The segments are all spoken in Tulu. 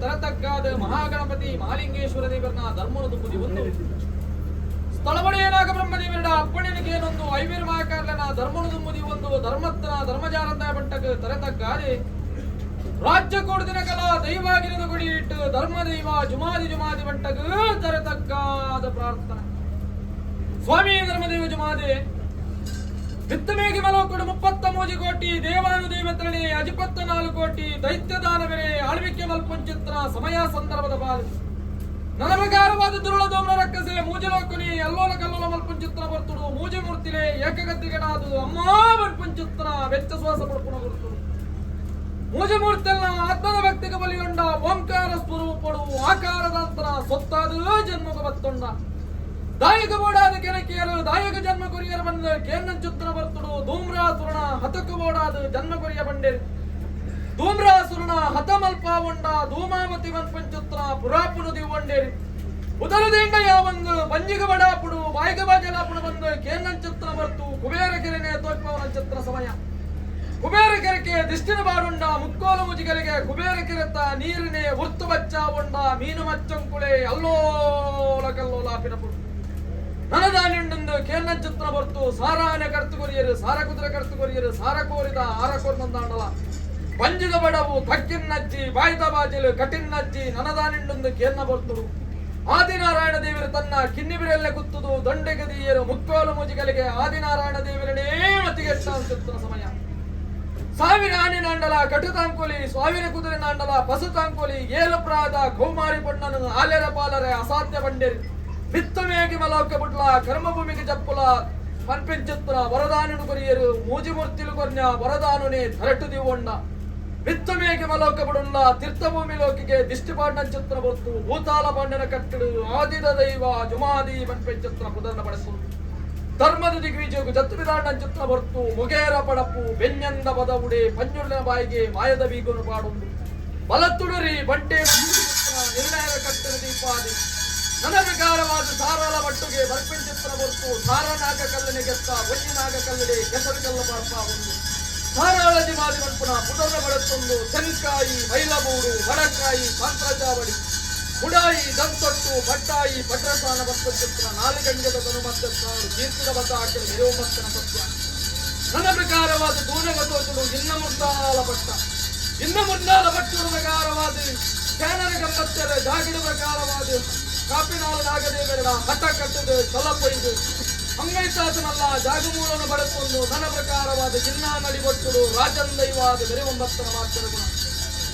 ತರತಗ್ಗಾದ ಮಹಾಗಣಪತಿ ಮಹಾಲಿಂಗೇಶ್ವರ ದೇವರನ ಧರ್ಮನು ತುಂಬುದಿ ಒಂದು ಸ್ಥಳಬಡೆಯನಾಗ ಬ್ರಹ್ಮದೇವರ ಅಪ್ಪಣೆನಿಗೇನೊಂದು ಐವೀರ್ ಮಹಾಕಾರ್ಲನ ಧರ್ಮನು ತುಂಬುದಿ ಒಂದು ಧರ್ಮತ್ತನ ಧರ್ಮಜಾರಂದ ಬಂಟಕ್ ತರತಗ್ಗಾದೆ ರಾಜ್ಯ ಕೂಡುದಿನ ಕಲ ದೈವಾಗಿರಿದ ಗುಡಿ ಇಟ್ಟು ಧರ್ಮ ದೈವ ಜುಮಾದಿ ಜುಮಾದಿ ಬಂಟಕ್ ತರತಗ್ಗಾದ ಪ್ರಾರ್ಥನೆ. ಸ್ವಾಮಿ ಧರ್ಮದೇವ ಜುಮಾದಿ ಬಿತ್ತಮೇಗಿ ಮಲೋಕುಡು 33 ಕೋಟಿ ದೇವಾನು ದೇವತರಣೆ 54 ಕೋಟಿ ದೈತ್ಯ ದಾನವರೇ ಆಳ್ವಿಕೆ ಮಲ್ಪಂಚಿತ್ರ ಸಮಯ ಸಂದರ್ಭದ ಬಾಲು ನನ್ನ ಪ್ರಕಾರವಾದ ದುರುಳ ದೋಮ್ರ ರಕ್ಕಸೆ ಮೂಜಲೋಕುನಿ ಅಲ್ಲೋಲ ಕಲ್ಲೋಲ ಮಲ್ಪಂಚಿತ್ರ ಬರ್ತುಡು ಮೂಜೆ ಮೂರ್ತಿಲೆ ಏಕಗತಿಗನಾದು ಅಮ್ಮ ಮಲ್ಪಂಚಿತ್ರ ಬೆಚ್ಚ ಶ್ವಾಸ ಪಡ್ಪುಣ ಗುರುತುಡು ಮೂಜೆ ಮೂರ್ತಿಯಲ್ಲ ಆತ್ಮದ ಭಕ್ತಿಗೆ ಬಲಿಗೊಂಡ ಓಂಕಾರ ಸ್ವರೂಪಡು ಆಕಾರದಂತರ ಸೊತ್ತಾದ ಜನ್ಮಗ ಬತ್ತೊಂಡ ದಾಯಕ ಬೋಡಾದ ಕೆನಕಿಯರು ದಾಯಕ ಜನ್ಮ ಕೊರಿಯರ ಬಂದ ಕೇಂದ್ರಂಚುತ್ರ ಬರ್ತುಡು ಧೂಮ್ರಾಸುರನ ಹತಕು ಬೋಡಾದ ಜನ್ಮ ಕೊರಿಯ ಬಂಡೇರು ಧೂಮ್ರಾಸುರನ ಹತಮಲ್ಪಾವಂಡ ಧೂಮಾವತಿ ಮನ್ಪಂಚುತ್ರ ಪುರಾಪುನು ದಿವ್ವಂಡೇರಿ ಉದರದಿಂದ ಯಾವಂದು ಬಂಜಿಗ ಬಡಾಪುಡು ಬಾಯಿಗ ಬಾಜಲಾಪುಡು ಬಂದು ಕೇಂದ್ರಂಚುತ್ರ ಬರ್ತು ಕುಬೇರ ಕೆರೆನೆ ತೋಜ್ಪವನ ಚಿತ್ರ ಸಮಯ ಕುಬೇರ ಕೆರೆಕೆ ದಿಷ್ಟಿನ ಬಾರುಂಡ ಮುಕ್ಕೋಲು ಮುಜಿಗರಿಗೆ ಕುಬೇರ ಕೆರೆತ ನೀರಿನೇ ಉರ್ತು ಬಚ್ಚಾವುಂಡ ಮೀನು ಮಚ್ಚಂಕುಳೆ ಅಲ್ಲೋಲ ಕಲ್ಲೋಲಾಪಿನಪುಡು ನನದಾನಿಂಡೊಂದು ಕೇಂದ್ರಂಚಿತ್ರ ಬರ್ತು ಸಾರಾನೆ ಕರ್ತು ಕೊರಿಯರು ಸಾರ ಕುದುರೆ ಕರ್ತು ಕೊರಿಯರು ಸಾರ ಕೋರಿದ ಆರ ಕೋರ್ನಂದಾಂಡಲ ಪಂಜಿದ ಬಡವು ತಕ್ಕಿನ್ನಜ್ಜಿ ಬಾಯ್ದ ಬಾಜಿಲು ಕಟಿನ್ನಜ್ಜಿ ನನದಾನಿಂಡೊಂದು ಕೇರ್ನ ಬರ್ತುಡು ಆದಿನಾರಾಯಣ ದೇವರು ತನ್ನ ಕಿನ್ನಿ ಬಿರಲ್ಲೆ ಗುತ್ತುದು ದಂಡೆಗದಿಯರು ಮುಕ್ಕೋಲು ಮುಜಿಗಲಿಗೆ ಆದಿನಾರಾಯಣ ದೇವರನೇ ಮತಿಗೆಟ್ಟ ಅಂತಿತ್ತನ ಸಮಯ ಸಾವಿರ ಆನೆ ನಾಂಡಲ ಕಟು ತಾಂಕೋಲಿ ಸಾವಿರ ಕುದುರೆ ನಾಂಡಲ ಪಸು ತಾಂಕೋಲಿ ಏಲು ಪ್ರಾದ ಕೌಮಾರಿ ಪಣ್ಣನು ಆಲೆರ ಪಾಲರೆ ಅಸಾಧ್ಯ ಬಂಡೇರಿ ಬಿತ್ತಮೇಗಿ ಮಲೋಕ ಬುಡ್ಲ ಕರ್ಮಭೂಮಿಗೆ ಜಪ್ಪುಲ ಪನ್ಪಿಂಚುತ್ತನ ವರದಾನನು ಕೊರಿಯರು ಮೂಜಿಮೂರ್ತಿಲು ಕೊರ್ನ ವರದಾನುನೇ ತರಟು ದಿವೊಂಡ ಬಿತ್ತಮೇಗಿ ಮಲೋಕ ಬುಡುಲ್ಲ ತೀರ್ಥಭೂಮಿ ಲೋಕಿಗೆ ದಿಷ್ಟಿ ಪಾಂಡಂಚಿತ್ರ ಬೊತ್ತು ಭೂತಾಲ ಪಾಂಡನ ಕಟ್ಟಡು ಆದಿದ ದೈವ ಜುಮಾದಿ ಪನ್ಪಿಂಚುತ್ತನ ಪುದರ್ನ ಪಡೆಸು ಧರ್ಮದ ದಿಗ್ವಿಜಯಗು ಜತ್ತು ವಿಧಾನಂಚಿತ್ರ ಬರ್ತು ಮುಗೇರ ಪಡಪು ಬೆನ್ನೆಂದ ಬದವುಡೆ ಪಂಜುರ್ಲಿನ ಬಾಯಿಗೆ ಮಾಯದ ಬೀಗುನು ಪಾಡುಂಡು ಬಲತ್ತುಡುರಿ ಬಂಟೆ ನಿರ್ಣಯದ ಕಟ್ಟಡ ದೀಪಾದಿ ನನ್ನ ಪ್ರಕಾರವಾದ ಸಾರಾಲ ಮಟ್ಟುಗೆ ಬರ್ಪಿಂಚಿತ್ರ ಬರ್ತು ಸಾರನಾಗ ಕಲ್ಲನೆ ಗೆತ್ತ ಒಜ್ಜಿನಾಗ ಕಲ್ಲಡೆ ಕೆಸರು ಕಲ್ಲ ಪಾರ್ಪ ಒಂದು ಸಾರಾಳದಿ ಮಾದಿ ಮಲ್ಪುನ ಪುದರ್ನ ಬಡತ್ತೊಂದು ತೆನ್ಕಾಯಿ ಮೈಲಬೂಡು ಬಡಕಾಯಿ ಸಾಂತ್ರಜಾವಡಿ ಉಡಾಯಿ ದಂತೊಟ್ಟು ಪಟ್ಟಾಯಿ ಪಟ್ರಸಾನ ಬರ್ಪಂಚಿತ್ರ ನಾಲ್ಗಂಜದ ತನು ಕೀರ್ತಿದ ಬದ್ದ ಹಾಕಲು ಮೆರೆಯುವ ಸತ್ಯ ನನ್ನ ಪ್ರಕಾರವಾದ ದೂನಗ ತೋಚುಡು ಇನ್ನ ಮುರ್ದಾಲ ಪಟ್ಟ ಇನ್ನ ಮುರ್ದಾಲ ಪಟ್ಟುಡು ಪ್ರಕಾರವಾದ ಕ್ಯಾನರ ಗಮ್ಮತ್ತರ ಜಾಗಿಡು ಪ್ರಕಾರವಾದ ಕಾಪಿನಾಲ ನಾಗದೇವರ ಹಠ ಕಟ್ಟದು ಚಲ ಕೊಯ್ದು ಅಂಗೈತಾತನಲ್ಲ ಜಾಗಮೂಲನು ಬಡಕೊಂಡು ನನ್ನ ಪ್ರಕಾರವಾದ ಜಿನ್ನ ನಡಿಬೊಟ್ಟುಡು ರಾಜಂದೈವಾದ ಮೆರೆವಂಬತ್ತನ ಮಾತ್ರ ಗುಣ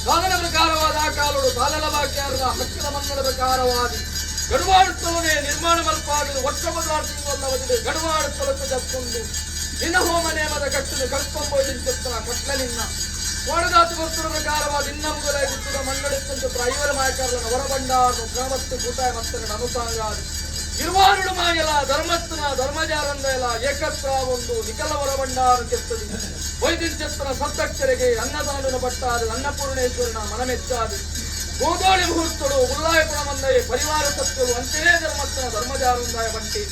ಸಾಧನ ಪ್ರಕಾರವಾದ ಆ ಕಾಲುಡು ತಾಲಲ ವಾಕ್ಯಾರದ ಹಕ್ಕಿನ ಮಂಗಲ ಪ್ರಕಾರವಾದಿ ಗಡುವಾಡುತ್ತಲನೆ ನಿರ್ಮಾಣ ಮಲ್ಪಾಗಲು ಒಟ್ಟ ಬದಲಾಡ್ತಿಂಗೊಲ್ಲವದಿದೆ ಗಡುವಾಡುತ್ತಲಕ್ಕೆ ಜತ್ಕೊಂಡು ನಿನ್ನ ಹೋಮ ನೇಮದ ಕಟ್ಟಲು ಕಲ್ಪಂಬೋಜಿಂಚುತ್ತನ ಕಟ್ಲ ನಿನ್ನ ಕೋಡದಾತು ಗೊತ್ತುಡ ಪ್ರಕಾರವಾದ ಇನ್ನಂಗುಲ ಗುತ್ತದ ಮಣ್ಣಡಿತ್ತಂಚುತ್ರ ಐವರ ಮಾಯಕಾರನ ಹೊರಬಂಡಾರನು ಕ್ರಮತ್ತು ಕೂಟಾಯ ಮತ್ತನ ಅನುಸಾಂಗಾದಿ ಇರುವಾರುಡು ಮಾಯಲ ಧರ್ಮಸ್ಥನ ಧರ್ಮಜಾರಂದಯಲ ಏಕತ್ರ ಒಂದು ನಿಕಲ ಹೊರಬಂಡಾರ ಕೆತ್ತದಿ ವೈದ್ಯಂಚತ್ರ ಸತ್ತಕ್ಷರಿಗೆ ಅನ್ನದಾನನ ಭಟ್ಟಾರು ಅನ್ನಪೂರ್ಣೇಶ್ವರನ ಮನಮೆಚ್ಚಾದಿ ಗೋದೋಳಿ ಮುಹೂರ್ತಡು ಉಲ್ಲಾಯ ಗುಣಮಂದಯ ಪರಿವಾರ ಸತ್ಯವು ಅಂಚನೇ ಧರ್ಮಸ್ಥನ ಧರ್ಮಜಾರಂದಾಯ ಬಂಟಿ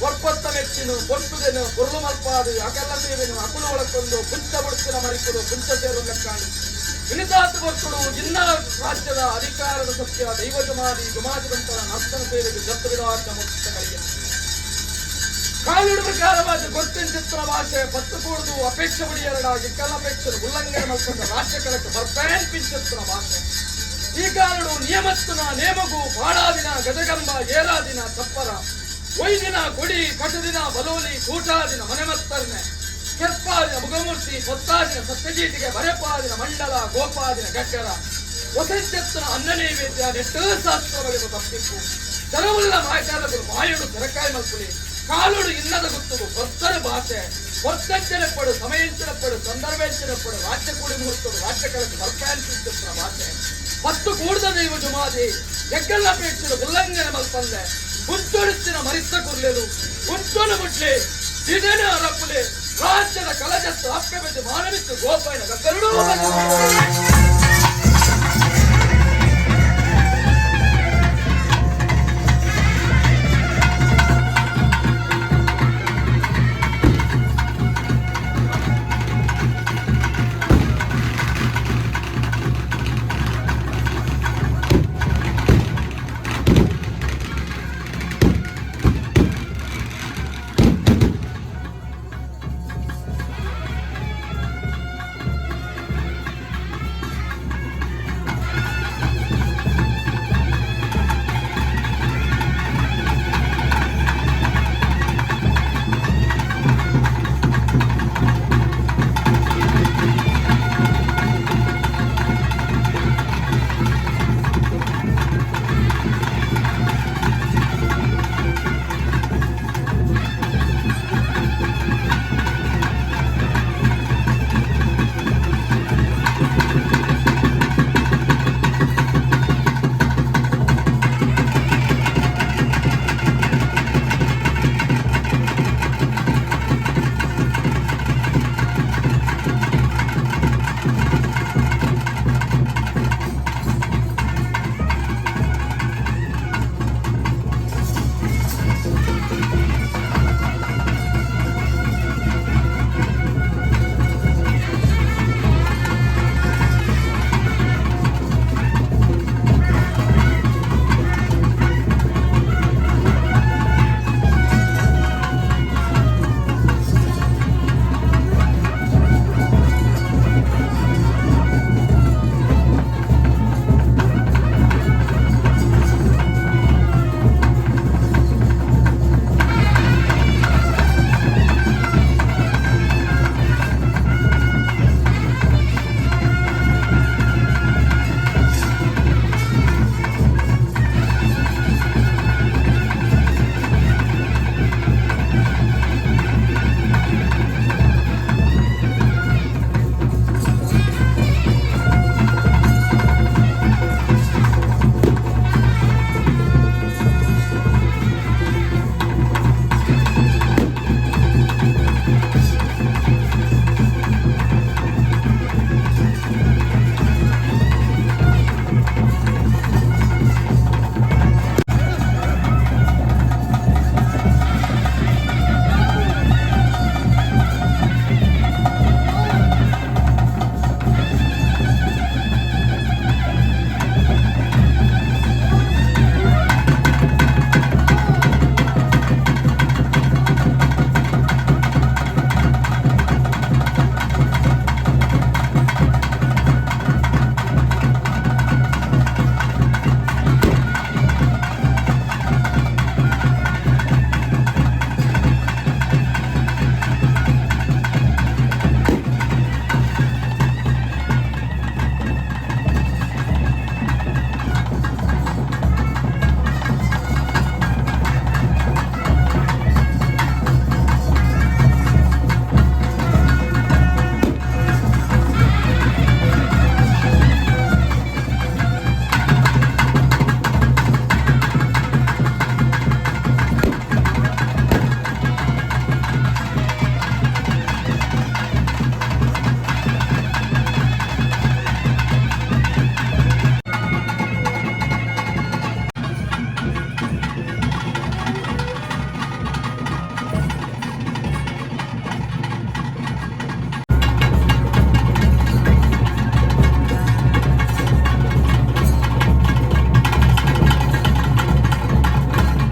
ಒರ್ಪತ್ತ ಮೆಚ್ಚಿನು ಪೊರ್ತುದೆನು ಪೊರ್ಲು ಮಲ್ಪಾದು ಅಕಲ್ಲ ಸೇವೆನು ಅಕುಲು ಒಳಕೊಂದು ಪುಂಚ ಬುಡ್ತಿನ ಮರಿಕುಡು ಪುಂಚ ಸೇರು ಲೆಕ್ಕಾಣಿ ವಿನಿತಾತ ಭಕ್ತರು ಜಿಲ್ಲಾ ರಾಜ್ಯದ ಅಧಿಕಾರದ ಸತ್ಯ ದೈವ ಜುಮಾದಿ ಜುಮಾದಿ ಬಂಟನ ನರ್ತನ ಸೇವೆಗೆ ಜತ್ತು ವಿಧಾನ ಮುಕ್ತಗಳಿಗೆ ಕಾಲಿಡು ಪ್ರಕಾರವಾದ ಗೊತ್ತಿನ ಭಾಷೆ ಪತ್ತು ಕೂಡುದು ಅಪೇಕ್ಷೆ ಬಡಿಯರಡಾಗಿ ಕಲ್ಲಪೇಕ್ಷರು ಉಲ್ಲಂಘನೆ ಮಲ್ಪಟ್ಟ ರಾಜ್ಯ ಕಲಕ್ಕೆ ಬರ್ಪ್ಯಾನ್ ಪಿಂಚಿತ್ರ ಭಾಷೆ ಈ ಕಾಲಡು ನಿಯಮತ್ತುನ ನೇಮಗು ಪಾಡಾದಿನ ಗಜಗಂಬ ಏರಾದಿನ ತಪ್ಪರ ಒಯ್ದಿನ ಕೊಡಿ ಕಟುದಿನ ಬಲೋಲಿ ಕೂಟಾದಿನ ಮನೆಮತ್ತರ್ನೆ ಕೆರ್ಪಾದಿನ ಮುಗಮೂರ್ತಿ ಪೊತ್ತಾದಿನ ಸತ್ಯಜೀಟಿಗೆ ಬರೆಪಾದಿನ ಮಂಡಲ ಗೋಪಾದಿನ ಗಗ್ಗರ ವಸಂತತ್ವನ ಅನ್ನ ನೈವೇದ್ಯ ನೆಟ್ಟು ಶಾಸ್ತ್ರ ಬಳಿಕ ತಪ್ಪಿತ್ತು ಜನವುಳ್ಳ ಮಾಯಕಾಲಗಳು ಮಾಯುಡು ತೆರಕಾಯಿ ಮಲ್ಪುಲಿ ಕಾಲುಡು ಇನ್ನದ ಗುತ್ತುಡು ಭಕ್ತರ ಭಾಷೆ ಹೊತ್ತಂಚನಪ್ಪಡು ಸಮಯಂಚನಪ್ಪಡು ಸಂದರ್ಭಂಚನಪ್ಪಡು ರಾಜ್ಯ ಕೂಡಿ ಮುಹೂರ್ತಡು ರಾಜ್ಯ ಕಳಕ್ಕೆ ಬರ್ಪ್ಯಾನ್ ಭಾಷೆ ಪತ್ತು ಕೂಡದ ದೈವ ಜುಮಾದಿ ಎಗ್ಗಲ್ಲಪೇಕ್ಷರು ಉಲ್ಲಂಘನೆ ಮಲ್ಪಂದೆ ಗುಂತೊಡುತ್ತಿನ ಮರಿತ್ತ ಕುರ್ಲೆಲು ಗುಂತೊನು ಮುಟ್ಲಿ ದಿಡನೆ ಅರಪುಲೆ ರಾಜ್ಯದ ಕಲಜತ್ತು ಅಪ್ಪೆ ಬೆದ್ದು ಮಾನವಿತ್ತು ಗೋಪಾಯನ ಗಗ್ಗರುಡು.